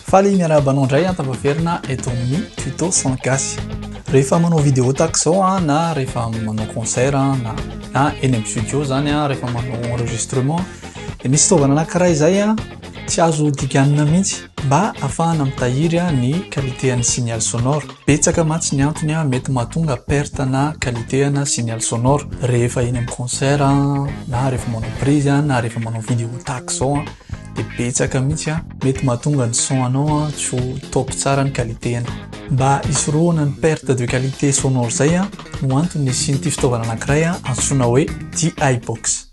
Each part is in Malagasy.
Faly miarahaba anao indray an tafaverina eto amin'ny tuto son gasy. Rehefa manao vidéo tahaka izao an na rehefa manao concert na na eny amin'ny studio zany an rehefa manao enregistrement dia misy fitaovana anankiray izay an tsy azo diganina mihitsy mba ahafahana mitahiry ny qualité an'ny signal sonore. Betsaka mantsy ny antony mety mahatonga perte na qualité ana signal sonore rehefa eny amin'ny concert na rehefa manao prise na rehefa manao vidéo tahaka izao dia betsaka mihitsy mety mahatonga ny son anao tsy ho top tsara ny qualité-ny. Mba hisorohana ny perte de qualité sonore izay no antony nisian'ity fitaovana anankiray antsoina hoe DI box.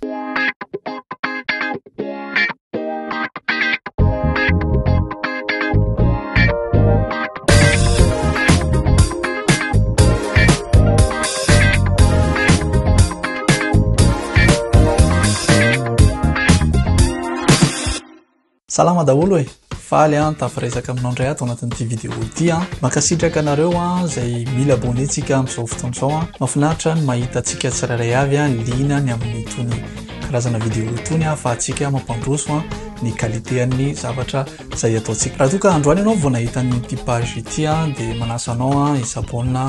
Salama daholo e! Faly an tafiresaka aminao indray ato anatin'ity vidéo ity an. Mankasitraka anareo an izay mila abonné tsika amin'izao fotoana izao an. Mahafinaritra ny mahita antsika tsirairay avy an liana ny amin'itony karazana vidéo itony ahafahantsika mampandroso an ny qualité an'ny zavatra izay ataontsika. Raha toa ka androany ianao vao nahita an'ity page ity an dia manasa anao an hi-s'abonne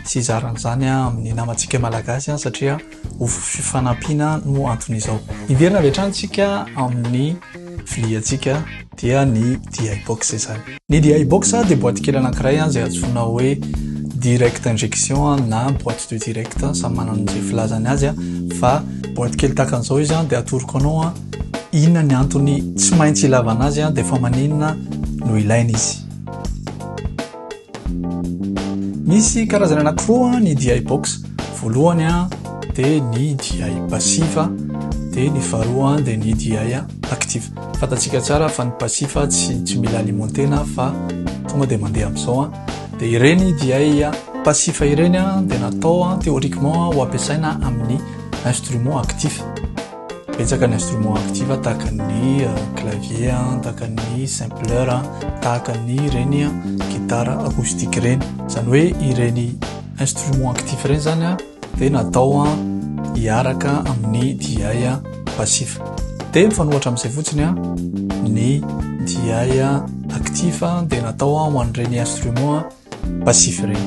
sy hizara an'izany amin'ny namantsika malagasy an satria ho fifanampiana no anton'izao. Hiverina avy hatrany tsika amin'ny viliantsika dia ny DI box izany. Ny DI box dia boîte kely anankiray izay antsoina hoe direct injection na boîte de direct, samy manana izay filazany azy fa boîte kely tahaka an'izao izy dia atoroko anao inona ny antony tsy maintsy ilavana azy dia fa maninona no ilaina izy. Misy karazany anankiroa ny DI box. Voalohany dia ny DI passive, dia ny faharoa dia ny DI active. Fantatsika tsara fa ny passive tsy tsy mila alimentena fa tonga dia mandeha amin'izao. Dia ireny DI passive ireny dia natao théoriquement ho ampiasaina amin'ny instrument actif. Betsaka ny instrument actif tahaka ny clavier, tahaka ny simpleur, tahaka ny ireny guitare acoustique ireny. Izany hoe ireny instrument actif ireny zany dia natao hiaraka amin'ny DI passif. Dia mifanohitra amin'izay fotsiny ny DI actif dia natao ho an'ireny instrument passif ireny.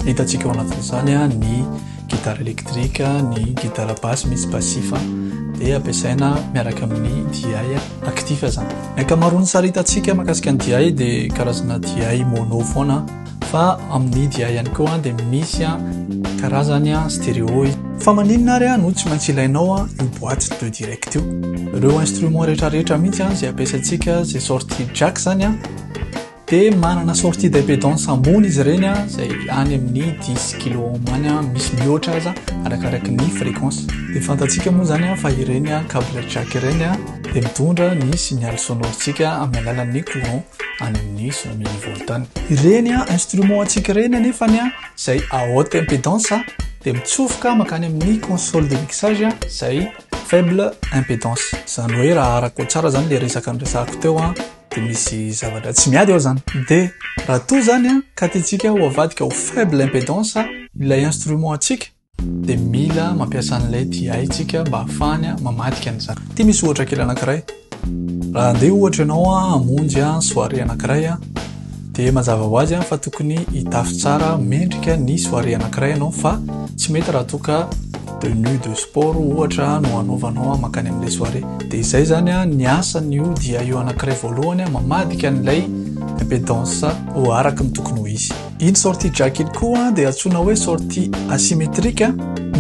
Hitantsika ao anatin'izany ny guitare électrique, ny guitare basse misy passif dia ampiasaina miaraka amin'ny DI actif zany. Ny ankamaroan'ny sary hitantsika mahakasika ny DI dia karazana DI mono foana fa amin'ny DI ihany koa dia misy karazany stéréo izy. Fa maninona ary no tsy maintsy ilainao io boîte de direct io? Ireo instrument rehetrarehetra mihitsy izay ampiasaintsika izay sortie jack zany Dia manana sortie d'impédance ambony izy ireny izay any amin'ny dix kilo ohm any, misy mihoatra aza arakaraky ny fréquence. Dia fantatsika moa izany fa ireny câble jack ireny dia mitondra ny signal sonore-ntsika amin'ny alalan'ny courant any amin'ny cent millivolts any. Ireny instrument antsika ireny anefany izay à haute impédance dia mitsofoka mankany amin'ny console de mixage izay faible impédance. Izany hoe raha arako tsara izany ilay resaka noresahako teo Dia misy zavatra tsy miady ao zany. Dia raha toa zany an, ka tiantsika ho avadika ho faible impédance ilay instrument antsika, dia mila mampiasa an'ilay DI tsika mba hahafahany mamadika an'izany. Ity misy ohatra kely anankiray. Raha handeha ohatra ianao hamonjy soirée anankiray, dia mazava ho azy fa tokony hitafy tsara mendrika ny soirée anankiray ianao fa tsy mety raha toa ka tenue de sport ohatra no anaovanao mankany amin'ilay soirée. Dia izay zany ny asan'io dia io anankiray voalohany mamadika an'ilay impédance ho araka ny tokony ho izy. Iny sortie jack iny koa dia antsoina hoe sortie asymétrique,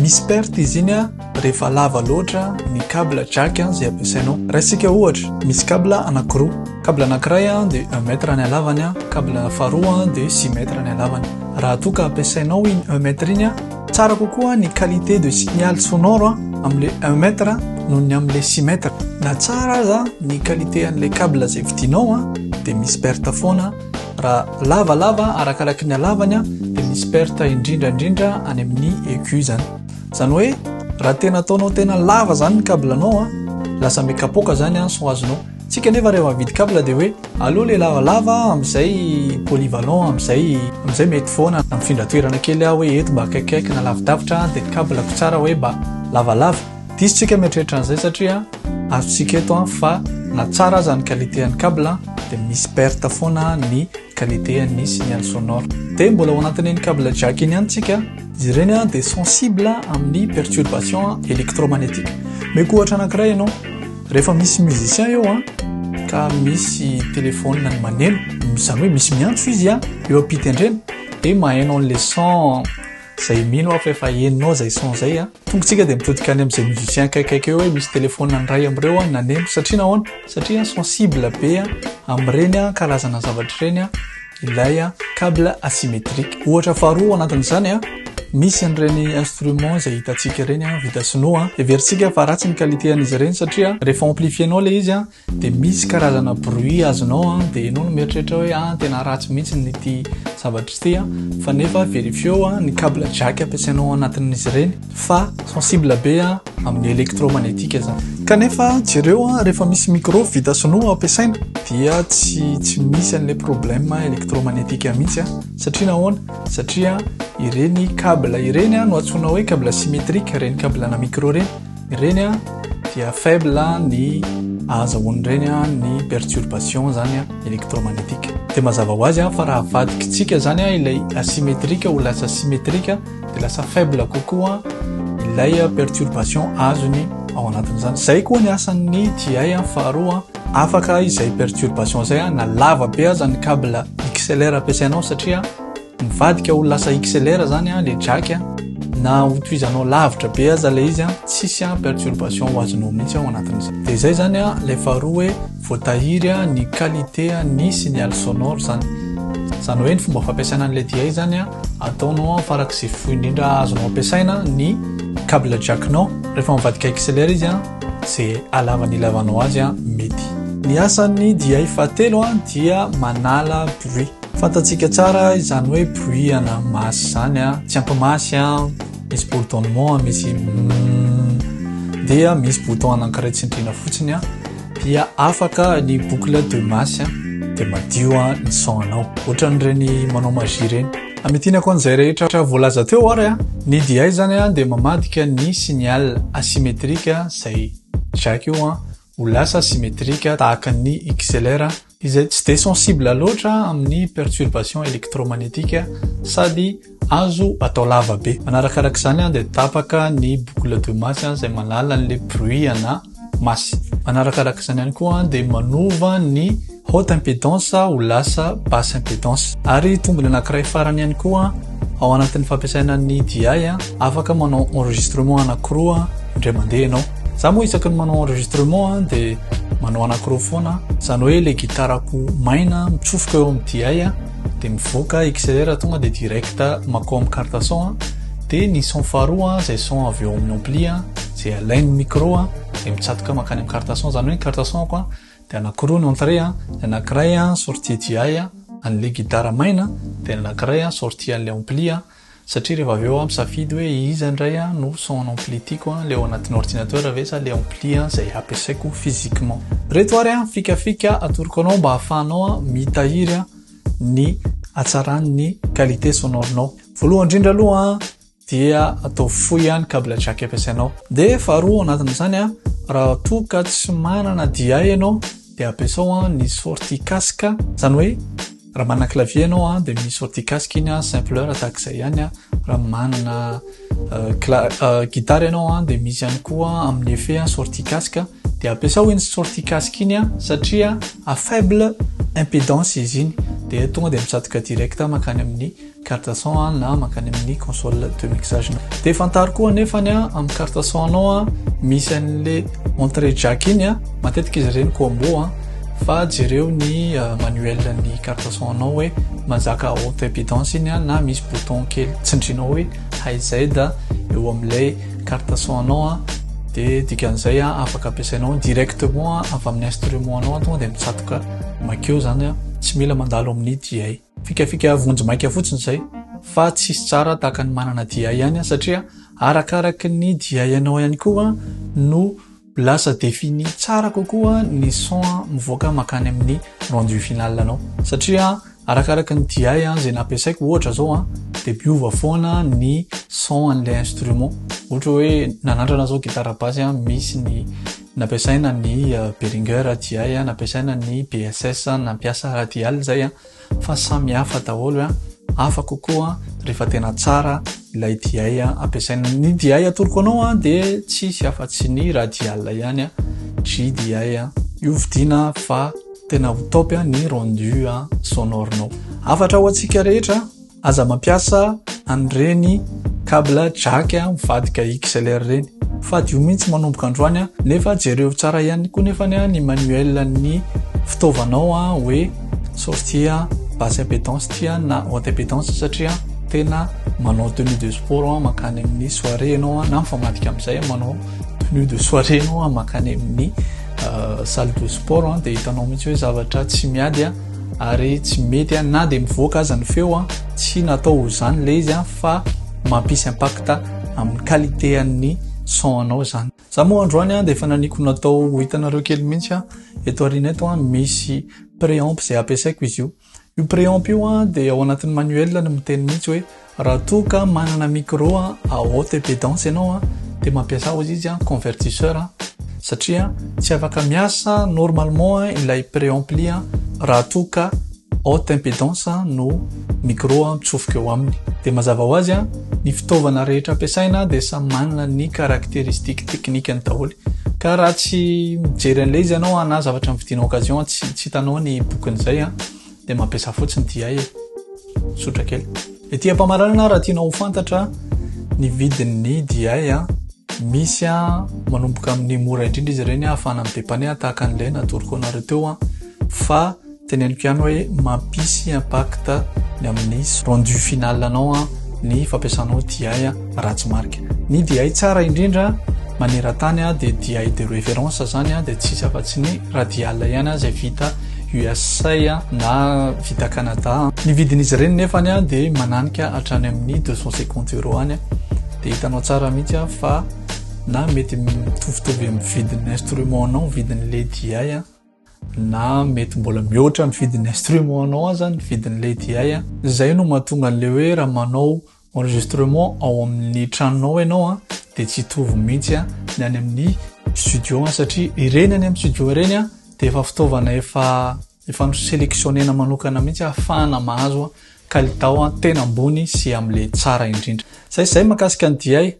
misy perte izy iny rehefa lava loatra ny câble jack izay ampiasainao. Raisika ohatra, misy câble anankiroa, câble anankiray dia un mètre ny halavany, câble faharoa dia six mètres ny halavany. Raha toa ka ampiasainao iny un mètre iny, Tsara kokoa ny qualité de signal sonore amin'ilay un mètre noho ny amin'ilay six mètres. Na tsara aza ny qualité an'ilay câble izay vidinao dia misy perte foana. Raha lavalava arakaraky ny halavany dia misy perte indrindra indrindra any amin'ny aigu izany. Izany hoe raha tena ataonao tena lava izany ny câble-nao, lasa mikapoka izany ny son azonao. Tsika nefa rehefa mividy câble dia hoe aleo le lavalava amin'izay polyvalent amin'izay amin'izay mety foana na mifindra toerana kely aho hoe eto mba akaikikaiky na lavidavitra dia ny câble-ko tsara hoe mba lavalava. Diso tsika mieritreritra an'izay satria azontsika eto fa na tsara aza ny qualité an'ny cable dia misy perte foana ny qualité an'ny signal sonore. Dia mbola ao anatin'iny cable jack iny ihany tsika, izy ireny dia sensible amin'ny perturbation électromagnétique. Meko ohatra anankiray ianao, rehefa misy musicien eo ka misy téléphone ny maneno, izany hoe misy miantso izy eo am-pitendrena, dia maheno an'ilay son izay mino aho fa efa henonao izay son izay a. Tonga tsika dia mitodika any amin'izay musicien akaikikaiky eo hoe misy téléphone ny iray amin'ireo naneno, satria nahoana? Satria sensible be amin'ireny karazana zavatra ireny ilay cable asymétrique. Ohatra faharoa ao anatin'izany, misy an'ireny instrument izay hitantsika ireny vita sinoa. Heverintsika fa ratsy ny qualité an'izy ireny satria rehefa amplifienao ilay izy dia misy karazana bruit azonao, dia ianao no mieritreritra hoe tena ratsy mihitsy ny ity zavatra ity, fa nefa vérifieo ny cable jack ampiasainao ao anatin'izy ireny fa sensible be amin'ny électromagnétique zany. Kanefa jereo rehefa misy micro vita sinoa ampiasaina dia tsy misy an'ilay problème électromagnétique mihitsy, satria nahoana? Satria ireny cable ireny no antsoina hoe cable symétrique, ireny cable na micro ireny, ireny dia faible ny ahazahoan'ireny ny perturbation zany électromagnétique. Dia mazava ho azy fa raha avadikitsika zany ilay asymétrique ho lasa symétrique dia lasa faible kokoa ilay perturbation azony ao anatin'izany. Zay koa ny asan'ny DI faharoa, afaka izay perturbation zay na lava be aza ny cable XLR ampiasainao, satria mivadika ho lasa XLR zany le jack, na hotohizanao lavitra be aza ilay izy tsisy perturbation ho azonao mihitsy ao anatin'izay. Dia izay zany ilay faharoa hoe voatahiry ny qualité ny signal sonore zany. Izany hoe ny fomba fampiasaina an'ilay DI zany ataonao farak'izay fohy indrindra azonao ampiasaina ny cable jack-nao. Rehefa mivadika XLR izy izay halavany ilavanao azy mety. Ny asan'ny DI fahatelo dia manala bruit. Fantatsika tsara izany hoe bruit ana masse izany, tsy ampy masse, misy bourdonnement, misy dia misy bouton anankiray tsindriana fotsiny dia afaka ny boucle de masse dia madio ny son anao, ohatran'ireny manao magie ireny. Amitinako an'izay rehetra voalaza teo ary ny DI zany dia mamadika ny signal asymétrique izay jack io ho lasa symétrique tahaka ny XLR, izay tsy dia sensible loatra amin'ny perturbation électromagnétique sady azo atao lava be. Manarakarak'izany dia tapaka ny boucle de masse izay manala an'ilay bruit ana masse. Manarakarak'izany ihany koa dia manova ny haute impédance ho lasa basse impédance. Ary tombony anankiray farany ihany koa ao anatin'ny fampiasaina ny DI, afaka manao enregistrement anankiroa indray mandeha ianao. Za moa isaky ny manao enregistrement dia manao anankiroa foana, izany hoe ilay gitarako maina mitsofoka eo amin'ny DI dia mivoaka XLR tonga dia direct makao amin'ny carte son, dia ny son faharoa izay son avy eo amin'ny ampli izay alain'ny micro dia mitsatoka makany amin'ny carte son, izany hoe ny carte son-ko dia anankiroa ny entrée, ny anankiray sortie DI an'ilay gitara maina, dia ny anankiray sortie an'ilay ampli, satria rehefa avy eo aho misafidy hoe iza indray no son ampli tiako, ilay ao anatin'ny ordinateur ve sa ilay ampli izay ampiasaiko physiquement. Ireto ary fikafika atoroko anao mba ahafahanao mitahiry ny hatsaran'ny qualité sonore-nao. Voalohany indrindra aloha dia atao fohy ny cable jack ampiasainao. Dia faharoa ao anatin'izany, raha toa ka tsy manana DI ianao dia ampiasao ny sortie casque, izany hoe raha manana clavier ianao dia misy sortie casque iny simpleur tahaka izay ihany. Raha manana guitare ianao dia misy ihany koa amin'ny effet sortie casque, dia ampiasao iny sortie casque iny satria à faible impédance izy iny, dia tonga dia mitsatoka direct mankany amin'ny carte son na mankany amin'ny console de mixage. Dia fantaro koa nefa ny amin'ny carte son anao misy an'le entrée jack iny, matetika izy ireny combo, fa jereo ny manuel ny carte son anao hoe mazaka haute impédance iny na misy bouton kely tsindrinao hoe high Z eo amin'ilay carte son anao, dia dikan'izay afaka ampiasainao directement avy amin'ny instrument anao tonga dia mitsatoka makeo zany, tsy mila mandalo amin'ny DI. Fikafika vonjy maika fotsiny izay fa tsisy tsara tahaka ny manana DI ihany, satria arakaraky ny DI anao ihany koa no lasa défini tsara kokoa ny son mivoaka makany amin'ny rendu final anao, satria arakaraky ny DI izay nampiasaiko ohatra zao dia miova foana ny son an'ilay instrument. Ohatra hoe nanandrana zao guitare basse misy ny Nampiasaina ny Behringer DI, nampiasaina ny BSS, nampiasa radial izay fa samy hafa daholo, hafa kokoa rehefa tena tsara ilay DI ampiasaina. Ny DI atoroko anao dia tsisy afa-tsy ny radial ihany, GDI io vidiana fa tena ho top ny rendu sonore-nao. Hafatra ho antsika rehetra. Aza mampiasa an'ireny cable jack mivadika XLR ireny. Fadio mihitsy manomboka androany nefa jereo tsara ihany koa nefa ny manuel ny fitaovanao hoe sortie basse impédance ity na haute impédance satria tena manao tenue de sport mankany amin'ny soirée ianao na mifamadika amin'izay manao tenue de soirée ianao mankany amin'ny salle de sport dia hitanao mihitsy hoe zavatra tsy miady. ary tsy mety an, na dia mivoaka aza ny feo an, tsy natao ho izany ilay izy an, fa mampisy impact amin'ny qualité an'ny son anao izany. Za moa androany an dia efa naniako natao ho hitanareo kely mihitsy an, eto aoriana eto an misy préamp izay ampiasaiko izy io. Io préamp io an dia ao anatin'ny manuel no miteny mihitsy hoe Raha toa ka manana micro à haute impédance ianao dia mampiasa hozy izy convertisseur satria tsy afaka miasa normalement ilay préampli raha toa ka haute impédance no micro mitsofoka eo aminy. Dia mazava ho azy ny fitaovana rehetra ampiasaina dia samy manana ny caractéristique technique-ny daholo. Ka raha tsy mijery an'ilay izy ianao na zavatra novidiana occasion tsy hitanao ny bokin'izay dia mampiasa fotsiny DI e. Tsotra kely. Ety am-pamaranana raha tianao ho fantatra ny vidin'ny DI a, misy a manomboka amin'ny mora indrindra izy ireny ahafahana mi-dépanner tahaka an'ilay natoroko anareo teo a, fa teneniko ihany hoe mampisy impact ny amin'ny rendu final anao a ny fampiasanao DI ratsy marika. Ny DI tsara indrindra maneran-tany dia DI de référence zany dia tsisy afa-tsy ny radial ihany izay vita USA na vita Canada. Ny vidin'izy ireny nefany dia mananika hatrany amin'ny 250 euros any. Dia hitanao tsara mihitsy fa na mety mitovitovy amin'ny vidin'ny instrument anao ny vidin'ilay DI na mety mbola mihoatra ny vidin'ny instrument anao aza ny vidin'ilay DI. Izay no mahatonga an'ilay hoe raha manao enregistrement ao amin'ny tranonao ianao dia tsy hitovy mihitsy ny any amin'ny studio satria ireny any amin'ny studio ireny dia efa fitaovana efa efa noselectionnena manokana mihitsy ahafahana mahazo kalitao tena ambony sy amin'ilay tsara indrindra. Zay izay mahakasika ny DI.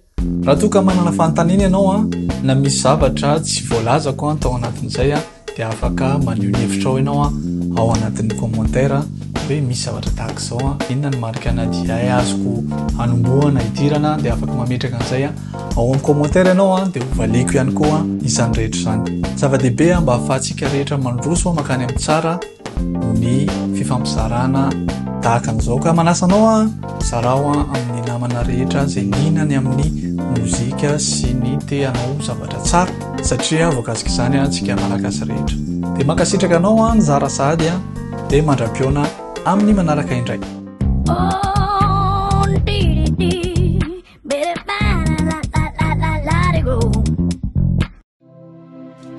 Raha toa ka manana fanontaniana ianao na misy zavatra tsy voalazako tao anatin'izay dia afaka maneho ny hevitrao ianao ao anatin'ny commentaire hoe misy zavatra tahaka izao, inona ny marika ana DI azoko hanombohana hidirana, dia afaka mametraka an'izay ao amin'ny commentaire ianao dia ho valiako ihany koa izany rehetra izany. Zava-dehibe mba hahafahantsika rehetra mandroso mankany amin'ny tsara ny fifampizarana tahaka an'izao ka manasa anao a zarao a amin'ny namana rehetra izay liana ny amin'ny mozika sy ny te hanao zavatra tsara satria voakasika izany a tsika malagasy rehetra dia mankasitraka anao a nizara sahady a dia mandra-pihaona amin'ny manaraka indray.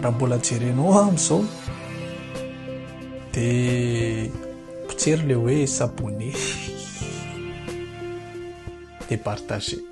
Raha mbola jerenao aho amin'izao dia potsery le hoe s'abonner dia partager.